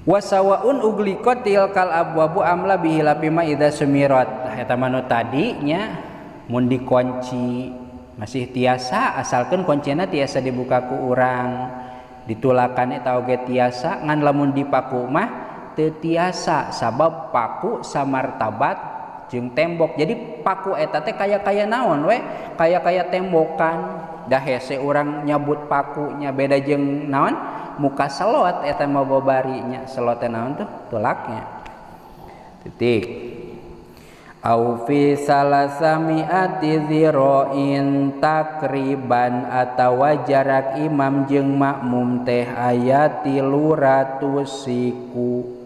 Wasawaun ugliqat tilkal abwabu amla bihi lapima idza sumirat. Eta mah nu tadi nya mun dikunci masih tiasa asalkeun kuncina tiasa dibuka ku urang, ditulakan eta oge tiasa, ngan lamun dipaku mah teu tiasa sabab paku samartabat jeung tembok. Jadi paku eta teh kaya-kaya naon we, kaya-kaya tembokan. Dah hese urang nyabut pakunya beda jeung naon muka selot eta mah babarinya, selot teh naon tuh tulaknya. Titik. Au fi salasamiati dzira'in takriban atawa jarak imam jeung makmum teh aya 300 siku.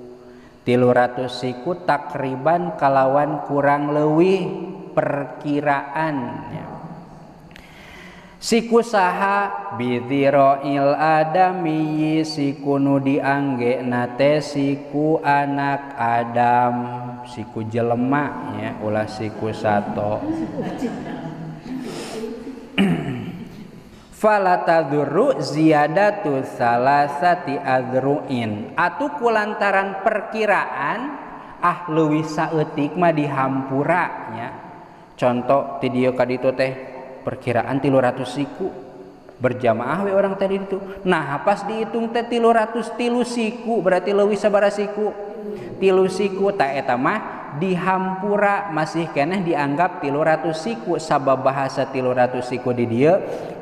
300 siku takriban kalawan kurang leuwih perkiraan ya. Siku saha bidzira'il adami siku nu dianggena teh siku anak Adam, siku jelema nya ulah siku sato. Fala tadurru ziyadatu salasati adru'in. Atuh kulantaran perkiraan ah leuwih saeutik mah dihampura nya. Contoh ti dieu ka ditu teh perkiraan 300 siku berjamaah we orang tadi itu. Nah pas dihitung teh 303 siku berarti leuwih sabaraha siku? 3 siku. Ta eta mah dihampura masih keneh dianggap 300 siku sabab bahasa 300 siku di dieu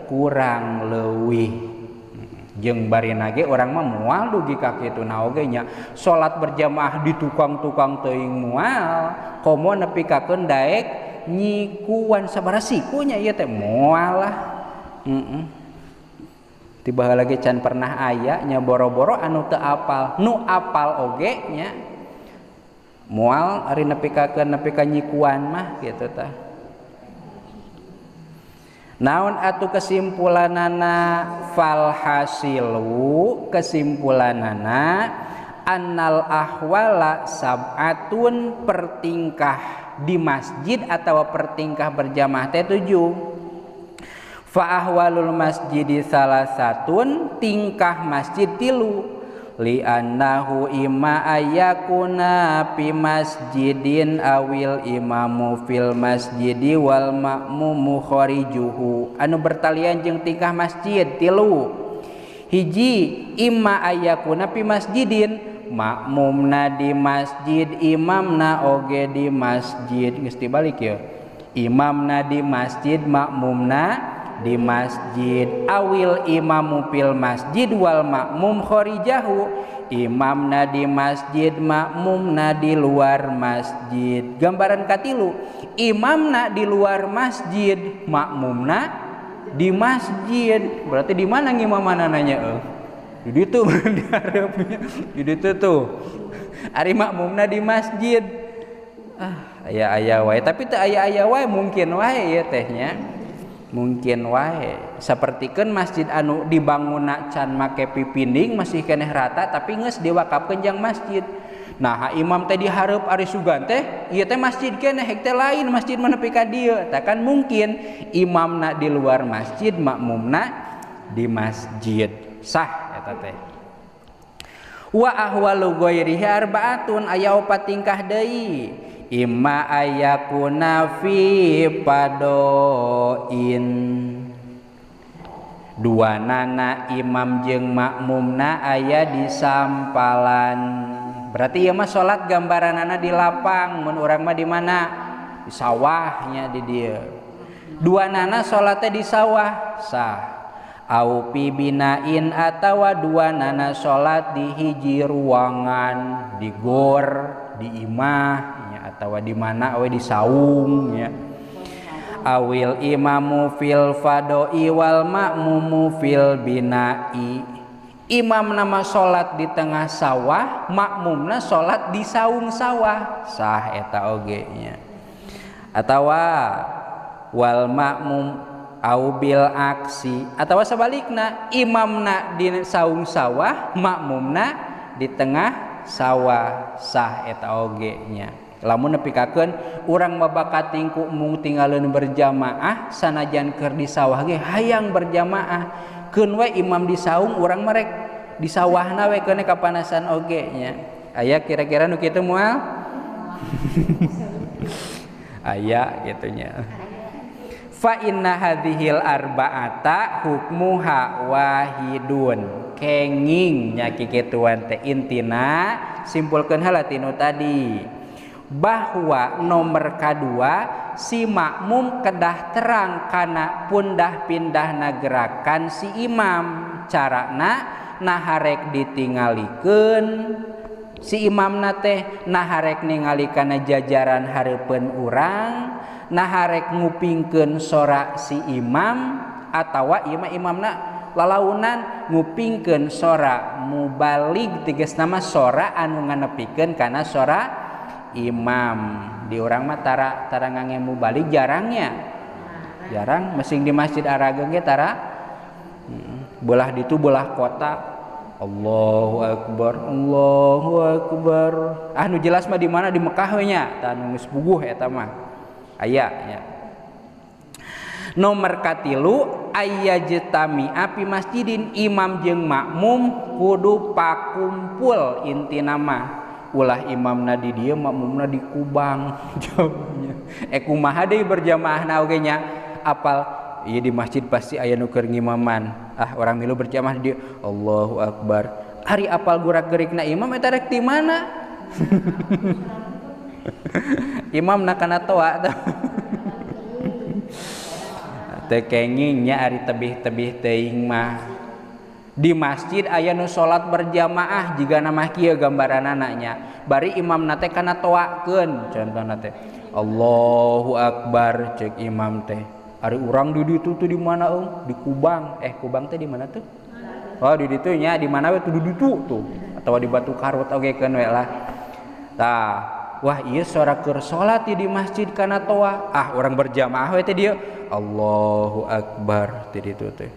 kurang leuwih. Jeung barina ge urang mah moal dugi ka kitu na oge nya. Salat berjamaah di tukang-tukang teuing moal, komo nepi kakeun daek nyikuan sabaraha sikunya ieu teh moal lah. Tiba lagi can pernah aya nya boro-boro anu teu apal, nu apal oge nya moal ari nepi kakeun nepi ka nyikuan mah kitu tah. Naon atuh kesimpulanana? Fal hasilu kesimpulanana annal ahwala sab'atun pertingkah di masjid atau pertingkah berjamaah teh 7. Fa ahwalul masjidi salasatun tingkah masjid 3. Li'annahu imma ayakuna fi masjidin awil imamu fil masjidi wal ma'mumu kharijuhu. Anu bertalian jeung tingkah masjid 3. Hiji imma ayakuna fi masjidin, makmumna di masjid, imamna oge di masjid. Geus dibalik ya. Imamna di masjid, makmumna di masjid. Awil imamu fil masjid wal makmum kharijahu. Imamna di masjid, makmumna di luar masjid. Gambaran katilu, imamna di luar masjid, makmumna di masjid. Berarti di mana ngimamanana nya? Di ditu di hareupnya. Di ditu tuh. Ari makmumna di masjid. Ah, aya-aya wae, tapi teu aya-aya wae mungkin wae ieu teh nya. Mungkin wae sapertikeun masjid anu dibangunna can make pipinding masih keneh rata tapi geus diwakafkeun jang masjid. Nah imam teh dihareup ari sugan teh ieu teh masjid keneh hek teh lain masjid mah nepi ka dieu. Tah kan mungkin imamna di luar masjid, makmumna di masjid. Sah eta teh. Wa ahwalu ghairihi arbaatun aya opat tingkah deui. Imma ayakuna fi padoin. Dua nana imam jeung makmumna aya di sampalan. Berarti ieu mah salat gambaranana di lapang, mun urang mah di mana? Di sawahnya di dieu. Dua nana salatnya di sawah sah. Au fi binain atawa dua nana salat di hiji ruangan, di gor, di imah atawa di mana we di saung nya. Awil imamu fil fadoi wal ma'mumu fil binai. Imam nama salat di tengah sawah, makmumna salat di saung sawah, sah eta oge nya. Atawa wal makmum au bil aksi, atawa sabalikna imamna di saung sawah, makmumna di tengah sawah, sah eta oge nya. Lamun nepikakeun urang mabakating ku mung tinggalin berjamaah sanajan keur di sawah ge hayang berjamaah, keun we imam di saung urang merek Di sawahna we keun kapanasan oge nya. Aya kira-kira nu kitu moal? Aya kitu nya. Fa inna hadhil arba'ata hukmuha wahidun. Kenging nya kikituan teh intina simpulkeun heula tinu tadi bahwa nomor kadua si makmum kedah terang kana pundah pindahna gerakan si imam carana naharek ditingalikeun si imamna teh naharek ningali kana jajaran hareupeun urang naharek ngupingkeun sora si imam atawa ieu mah imamna lalaunan ngupingkeun sora mubalig tegasna mah sora anu nganepikeun kana sora imam. Di urang mah tara ngange mubalig jarangnya. Jarang mesing di Masjid Arageng ge tara. Belah ditu belah kota. Allahu akbar, Allahu akbar. Ah nu jelas mah di mana di Mekah we nya, tah nu geus puguh eta mah. Aya nya. Nomor katilu ayyajtami'a fi masjidin imam jeung makmum kudu pakumpul intina mah. Ulah imamna di dieu makmumna di Kubang jauhnya. Kumaha deui berjamaahna oge nya apal ieu di masjid pasti aya nu keur ngimaman. Ah orang milu berjamaah di dieu Allahu akbar. Ari apal gurak-gerikna imam eta rek di mana? Imamna kana toa tah. Teu kenging nya ari tebih-tebih teuing mah. Di masjid aya nu salat berjamaah jigana mah kieu gambaranana nya. Bari imamna teh kana toakeun contohna teh. Allahu akbar ceuk imam teh. Ari urang di ditu tuh di mana eung? Di Kubang. Kubang teh di mana tuh? Oh di ditu nya di mana we tuh di ditu tuh. Atawa di Batu Karut oge keun we lah. Tah, wah ieu sora keur salat di masjid kana toa. Ah urang berjamaah we teh dieu. Allahu akbar ti ditu teh.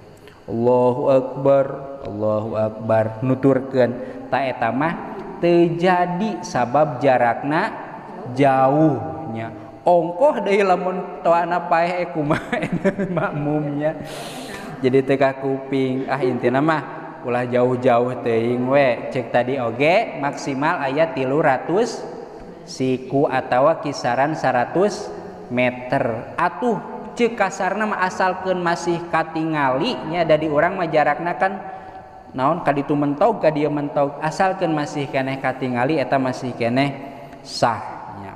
Allahu akbar, Allahu akbar nuturkeun ta eta mah teu jadi sabab jarakna jauh nya. Ongkoh deui lamun toana paeh kumaha makmumnya. Jadi teu ka kuping. Ah intina mah ulah jauh-jauh teuing we. Cek tadi oge maksimal aya 300 siku atawa kisaran 100 meter. Atuh cek kasarna mah asalkeun masih katingali nya da di urang mah jarakna kan naon ka ditu mentog ka dieu mentog asalkeun masih keneh katingali eta masih keneh sah nya.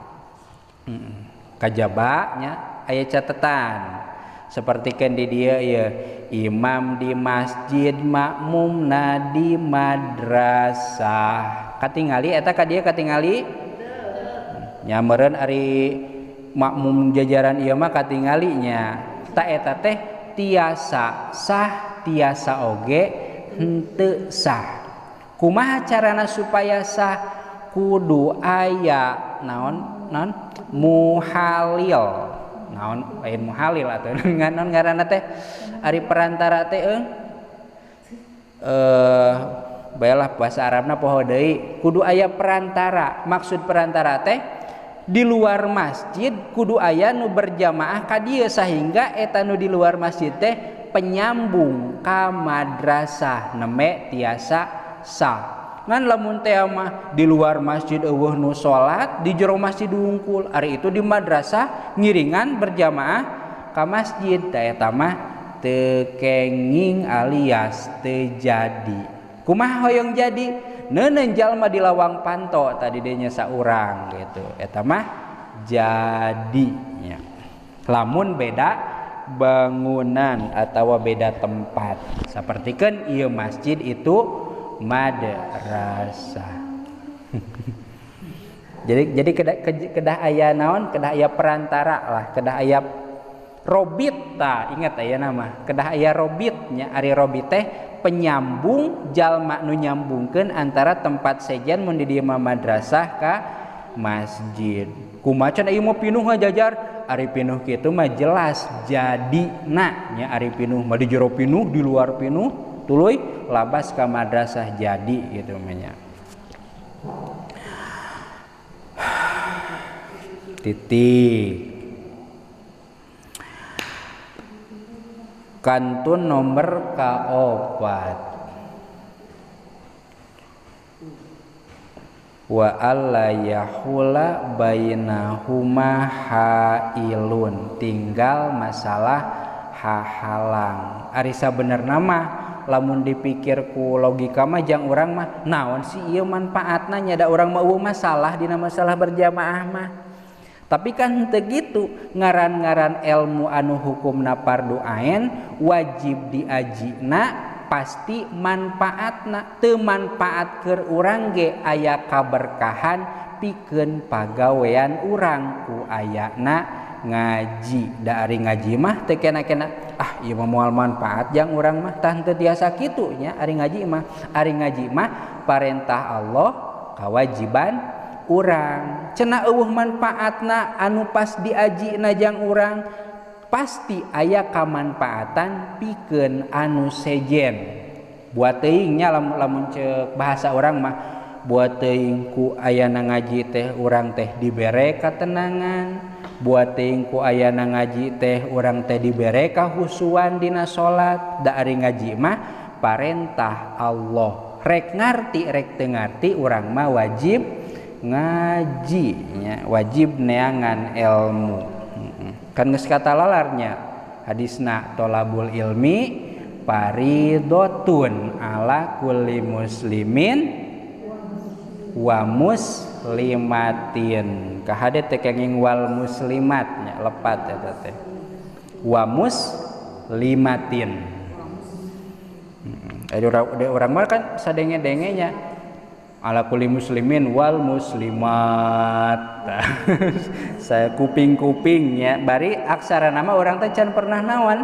Kajaba nya aya catatan sapertikeun di dieu ieu imam di masjid makmumna di madrasah katingali eta ka dieu katingali nya meureun ari makmum jajaran ieu mah katingalinya ta eta teh tiasa sah tiasa oge henteu sah. Kumaha carana supaya sah? Kudu aya naon naon muhalil naon lain muhalil atuh naon ngaranna teh ari perantara teh eung baelah bahasa Arabna poho deui kudu aya perantara. Maksud perantara teh di luar masjid kudu aya nu berjamaah ka dieu sehingga eta nu di luar masjid teh penyambung ka madrasah neme tiasa sah. Ngan lamun teh mah di luar masjid eueuh nu salat di jero masjid wungkul ari itu di madrasah ngiringan berjamaah ka masjid tah eta mah teu kenging alias teu jadi. Kumaha hoyong jadi? Neuneun jalma di lawang panto tadi deui nya saurang gitu. Eta mah jadinya. Lamun beda bangunan atau beda tempat. Sapertikeun ieu masjid itu madrasah. Jadi kedah aya naon? Kedah aya perantara lah, kedah aya robit tah, ingat aya nama. Kedah aya robitnya, ari robit teh penyambung jalma nu nyambungkeun antara tempat sejen mun di dieu mah madrasah ka masjid. Kumaha cenah ieu mah pinuh ngajajar? Ari pinuh kitu mah jelas jadina nya, ari pinuh mah di jero pinuh, di luar pinuh, tuluy labas ka madrasah jadi gitu mah nya. Titik. Kantun nomor ka-4. Wa alla yahula bainahuma hailun, tinggal masalah hahalang. Ari sabenerna mah lamun dipikir ku logika mah jang urang mah naon sih ieu manfaatna nya, da urang mah eueuh masalah dina masalah berjamaah mah. Tapi kan henteu kitu, ngaran-ngaran ilmu anu hukumna fardu ain wajib diajina pasti manfaatna, teu manfaat keur urang ge aya kaberkahan pikeun pagawean urang ku ayana ngaji. Da ari ngaji mah teu kena-kena ah ieu mah moal manfaat jang urang mah, tah teu tiasa kitu nya ari ngaji mah. Ari ngaji mah parentah Allah kawajiban urang, cenah eueuh manfaatna anu pas diajina jang urang pasti aya kamanfaatan pikeun anu sejen. Buat teuing nya lamun ceuk bahasa urang mah, buat teuing ku ayana ngaji teh urang teh dibere katenangan, buat teuing ku ayana ngaji teh urang teh dibere kahusuan dina salat. Da ari ngaji mah parentah Allah, rek ngarti rek teu ngarti urang mah wajib ngaji nya, wajib neangan ilmu. Kan geus katalalarnya hadisna tolabul ilmi faridotun ala kulli muslimin wa muslimatin. Kahade teh kenging wal muslimat nya, lepat eta teh wa muslimatin. Urang mah kan sadenge-dengenya ala kulli muslimin wal muslimat. Saya kuping-kupingnya bari aksara nama orang teh can pernah nawan,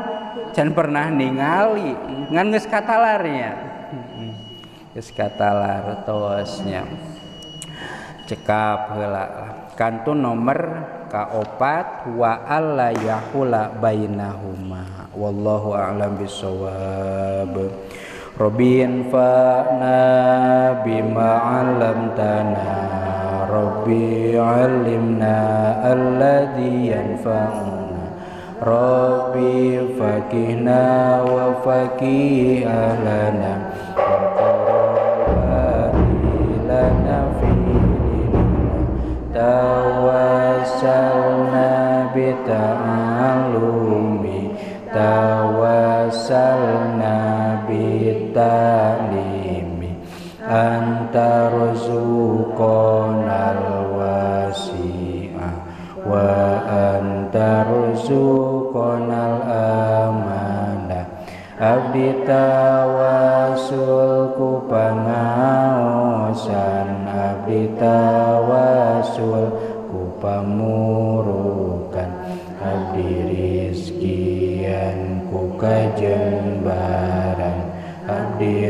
can pernah ningali, ngan geus katalarnya. Geus katalar tosnya. Cekap heula. Kantun nomor ka-4 wa alla yahula bainahuma. Wallahu a'lam bissawab. Rabbin fa'na bima 'allamtana, Rabbi 'allimna alladhi yanfa'una, Rabbi faqihna wa faqih ahlana, wa qarabati lana fi dinina, tawassalna bi ta'allumi, tawassalna bitalimi, anta rzuqanal wasi'a wa anta rzuqanal amana. Abdi tawasul ku pangaosan, abdi tawasul ku pamurukan, abdi rizkian ku kajembaran, abdi